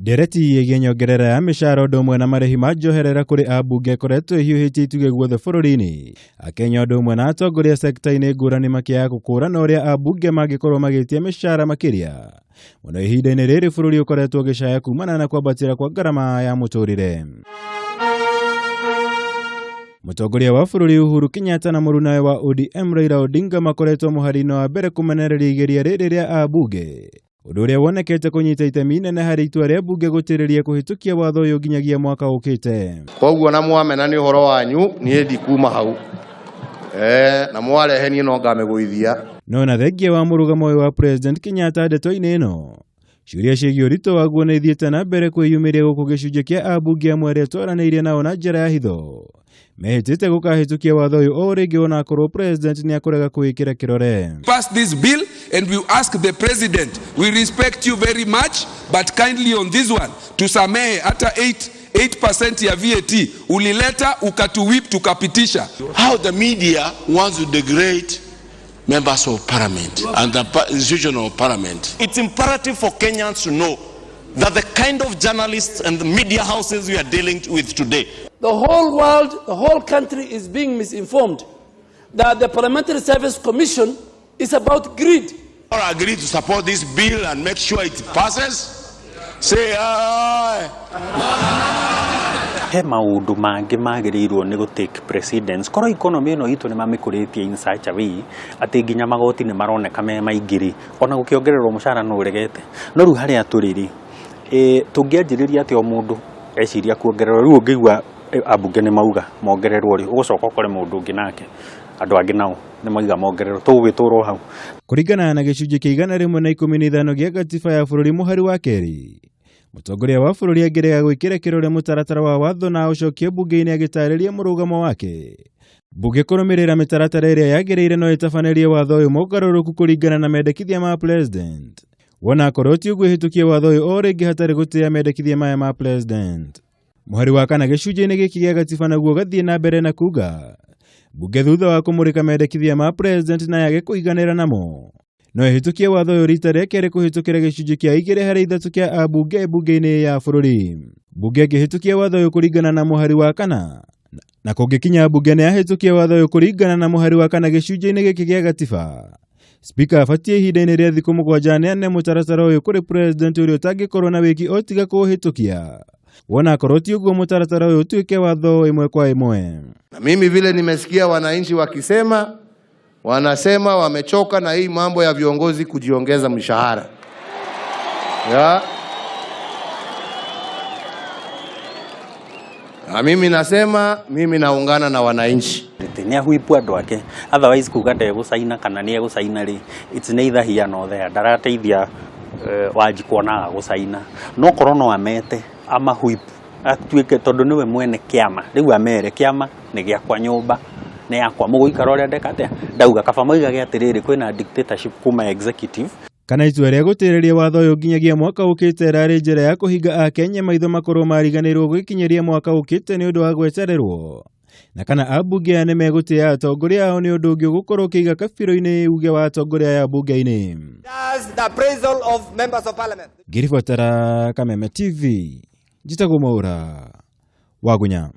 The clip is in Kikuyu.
Ndereti ĩgiĩ nyongerera ya mĩcara ũndũ ũmwe na marĩhi ma njoherera kũrĩ ambunge ĩkoretwo ĩhiũhĩtie itugĩ guothe bũrũri-inĩ. Akenya ũndũ ũmwe na atongoria sekta-inĩ ngũrani makĩaga gũkũrana ũrĩa ambunge mangĩkorwo magĩtia mĩcara makĩria. Mũno ihinda-inĩ rĩrĩ bũrũri ũkoretwo ũgĩcaya kumana na kwambatĩra kwa ngarama ya mũtũrĩre. Mũtongoria wa bũrũri Uhuru Kenyatta na mũrunawe wa ODM Raila Odinga makoretwo mũhari-inĩ wa mbere kũmenereria igeria rĩrĩ rĩa ambunge. Ũndũ ũrĩa wonekete kũnyita itemi inene harĩ itua rĩa mbunge gũtĩrĩria kũhĩtũkia watho ũyũ nginyagia mwaka ũkĩte. Koguo na mwamena nĩ ũhoro wanyu, niĩ ndikuma hau. Na mwarehe niĩ no ngamĩgũithia. No na thengia wa mũrũgamo ũyũ wa President Kenyatta ndeto-inĩ ĩno, ciũria ciĩgiĩ ũritũ waguo nĩ ithiĩte na mbere kwĩyumĩria gũkũ gĩcunjĩ kĩa ambunge amwe arĩa twaranĩirie nao na njĩra ya hitho mehĩtĩte gũkahĩtũkia watho ũyũ o rĩngĩ onakorwo President nĩ akũrega kũwĩkĩra kĩrore. Pass this bill and we ask the president, we respect you very much, but kindly on this one tusamehe hata 8% ya VAT ulileta ukatuwip tukapitisha. How the media wants to degrade members of parliament and the institution of parliament. It's imperative for Kenyans to know that the kind of journalists and the media houses we are dealing with today. The whole world, the whole country is being misinformed that the Parliamentary Service Commission is about greed. All agree to support this bill and make sure it passes. Say aye. He maũndũ mangĩ magĩrĩirwo nĩ gũ take precedence. Korwo economy ĩno itũ nĩ mamĩkũrĩtie in such a way atĩ nginya magoti nĩ maroneka me maingĩ rĩ, ona gũkĩongererwo mũcara no ũregete. No rĩu harĩa tũrĩ rĩ, tũngĩanjĩrĩria atĩ o mũndũ eciria kuongererwo, rĩu ũngĩigua ambunge nĩ mauga mongererwo rĩ, ũgũcoka ũkore mũndũ ũngĩ nake, andũ angĩ nao nĩ mauga mongererwo, tũgũgĩtũra o hau. Kũringana na gĩcunjĩ kĩa 115 gĩa gatiba ya bũrũri mũhari wa kerĩ, mũtongoria wa bũrũri angĩrega gwĩkĩra kĩrore mũtaratara wa watho na aũcokie mbunge-inĩ agĩtarĩria mũrũgamo wake. Mbunge kũrũmĩrĩra mĩtaratara ĩrĩa yagĩrĩire no ĩtabanĩrie watho ũyũ mũgarũrũku kũringana na mendekithia ma president. Wona akorwo ti ũguo ĩhĩtũkie watho ũyũ o rĩngĩ hatarĩ gũtĩĩa mendekithia maya ma president. Mũhari wa kana gĩcunjĩ-inĩ gĩkĩ gĩa gatiba naguo ũgathiĩ na mbere na kuga mbunge thutha wa kũmũrĩka mendekithia ma president na yage kũiganĩra namo no ĩhĩtũkie watho ũyũ rita rĩa kerĩ kũhĩtũkĩra gĩcunjĩ kĩa 2 harĩ 3 kĩa ambunge mbunge-inĩ ya bũrũri. Mbunge ĩngĩhĩtũkia watho ũyũ kũringana na mũhari wa kana na kũngĩkinya mbunge nĩ yahĩtũkia watho ũyũ kũringana na mũhari wa kana gĩcunjĩ-inĩ gĩkĩ gĩa gatiba, Spika abatiĩ ihinda-inĩ rĩa thikũ 7 aneane mũtaratara ũyũ kũrĩ president ũrĩa ũtangĩkorwo na wĩki o tiga kũũhĩtũkia. Wona akorwo ti ũguo mũtaratara ũyũ ũtuĩke watho ĩmwe kwa ĩmwe. Na mimi vile nimesikia wananchi wakisema, wanasema wamechoka na hii mambo ya viongozi kujiongeza mshahara. Ya. Na mimi nasema mimi naungana na wananchi. Nĩ ahwipwo andũ ake, otherwise kuga ndegũcaina kana nĩ egũcaina rĩ, it's neither here nor there. Ndarateithia Wanjikũ ona agũcaina, no korwo no amete amahwip atuĩke tondũ nĩwe mwene kĩama, rĩu amere kĩama nĩ gĩakwa, nyũmba nĩ yakwa, mũgũikara ũrĩa ndeka atĩa ndauga. Kaba moigage atĩrĩrĩ, kwĩna dictatorship kuma executive. Kana itua rĩa gũtĩrĩria watho ũyũ nginyagia mwaka ũkĩte ĩrarĩ njĩra ya kũhinga Akenya maitho makorwo mariganĩrwo gwĩkinyĩria mwaka ũkĩte nĩ ũndũ wa gwetererwo, na kana ambunge aya nĩ megũtĩĩa atongoria ao nĩ ũndũ ũngĩ ũgũkorwo ũkĩiga kabirũ-inĩ uge wa atongoria aya mbunge-inĩ. Does the appraisal of members of parliament. Ngĩribotera Kameme TV, njĩtagwo Mwaura Wagunya.